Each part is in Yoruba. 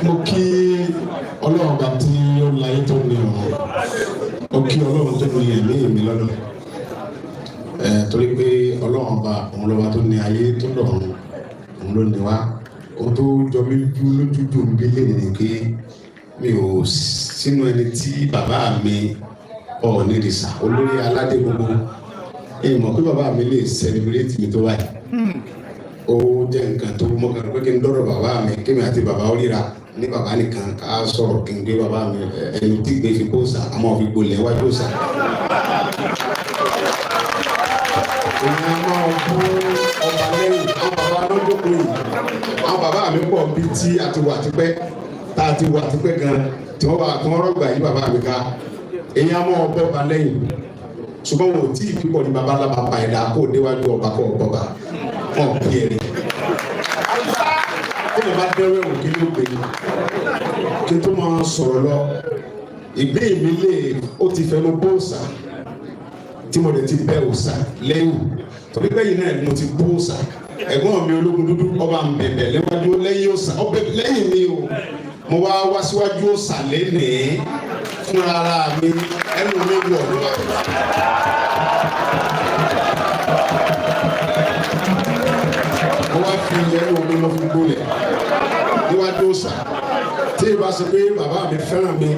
Mo kí Ọlọ́run bá tí ó láyé tó ní ọ̀run. Mo kí Ọlọ́run tó ní ẹ̀mí mi lọ́dọ̀ ẹ̀, torí pé Ọlọ́run ọba, òun lọ́ba tó ní ayé tó lọ́run, òun ló ní wá. Ohun tó jọ mí lójú jù ń bí lè ní pé mi ò sínú ẹni tí bàbá mi Ọ̀ọ̀nìrìsà, olórí aládé gbogbo, ẹ mọ̀ pé bàbá mi lè celebrate mi tó báyìí. Ó jẹ́ nǹkan tó mọ́ kan pé kí n dọ́rọ̀ bàbá mi, kí mi àti bàbá ó ríra ní bàbá nìkan, ká sọ̀rọ̀, kí n gbé bàbá mi ẹni tí gbé fi kó sà, àmọ́ fi gbolẹ̀ wájú sà. Èmi a máa bú ọba lẹ́yìn. Àwọn bàbá lọ́jọ́kùn yìí, àwọn bàbá mi pọ̀ bí tí a ti wà tipẹ́, tá a ti wà tipẹ́ gan, tí wọ́n bá tí wọ́n rọ́gbà yí bàbá mi ká. Èyí á máa bọ́ ọba lẹ́yìn, ṣùgbọ́n wọn ò tí ì pípọ̀ ní baba ńlá bàbá ẹ̀dá kó déwájú ọba kó ọba wọn bí ẹni. Ó lè bá dẹ́rẹ́ òkè ló gbé kí n tó máa sọ̀rọ̀ lọ. Ìgbé mi lè ó ti fẹnu bó òòsà tí mo lè ti bẹ òòsà lẹ́yìn, torí bẹ́yìn náà mo ti bó òòsà. Ẹ̀gbọ́n mi ológun dúdú, ọba ń bẹ̀bẹ̀ lẹ́wájú lẹ́yìn òòsà ọbẹ̀ lẹ́yìn mi o. Mo wá wá síwájú òòsà lẹ́nìí fúnra ara mi, ẹnu mi wọ̀ níwájú. Mo wá fi ẹnu mi lọ fi gbolẹ̀ níwájú òòsà. Tí ìbá ṣe pé bàbá mi fẹ́ràn mi,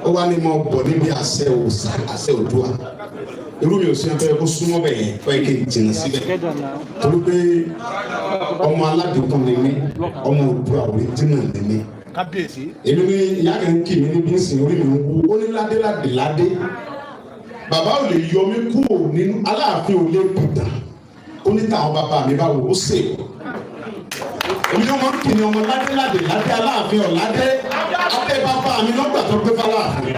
ó wá ní mo bọ̀ níbi àṣẹ òòsà, àṣẹ Oòduà. Irú mi ò sí ẹgbẹ́ kó súnmọ́ bẹ̀ yẹn, ó yẹ kí n jìnnà síbẹ̀, torí pé ọmọ aládùúgbò ni mí, ọmọ Oòduà original ni mí. Kábíyèsí. Èmi ní ìyá kan kì mí níbi ìsìn, orí mi ń wú. Ó ní ládé ládé ládé, bàbá ò lè yọ mí kúrò nínú Aláàfin, ò lè bùtà. Ó ní táwọn bàbá mi bá wò ó sè. Èmi ní ọmọ kì ní ọmọ ládé ládé ládé, Aláàfin ọ̀ládé adé. Bàbá mi lọ́gbà tó gbé fáláàfin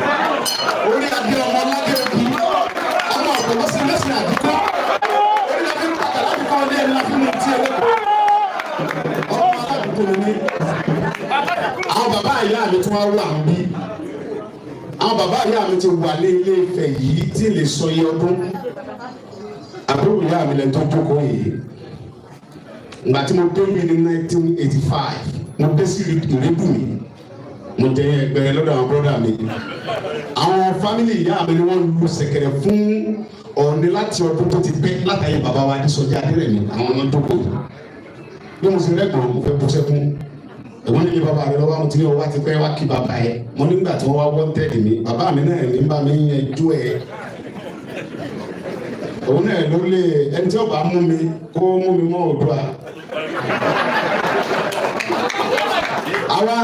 orí adé, ọmọ ládé òkú, ọmọ ọ̀pọ̀ lọ́sẹ̀ mẹ́sìn àdúgbò orí la fi ń pàtàkì láti kọ́ ọdẹ ẹni la fi mú ti ẹlẹ́kọ̀ọ́. Ọmọ aládùúgbò ni mí. Àwọn bàbá ìyá mi tún wá wà ń bí. Àwọn bàbá ìyá mi ti wà ní Ilé Ifẹ̀ yìí tí lè sọ iye ọdún. Àbúrò ìyá mi lẹ́nu tó jókòó yìí. Ìgbà tí mo dé bí ní 1985, mo dé sí Ìrẹ́dùnmí, mo jẹ ẹgbẹ́ lọ́dọ̀ àwọn brọ́dà mi. Àwọn family ìyá mi ni wọ́n lu ṣẹ̀kẹ̀rẹ̀ fún Ọọ̀ni láti ọdún tó ti pẹ́, látàyè bàbá wa Adésọjí Adérẹ̀mí. Àwọn ọmọ jókòó yìí, bí mo ṣe rẹ́gbọ̀n, mo fẹ́ bú sẹ́kún. Ẹ̀gbọ́n nílé bàbá rẹ lọ́wọ́, àwọn tí ní ọwọ́ ti pẹ́ wá kí bàbá yẹ. Mo nígbà tí wọ́n wá wọ́n tẹ̀lé mi, bàbá mi náà ní bá mi yẹn jú ẹ̀. Òun náà ló lé ẹni tí ó bá mú mi kó mú mi mọ́ Oòduà. Àwa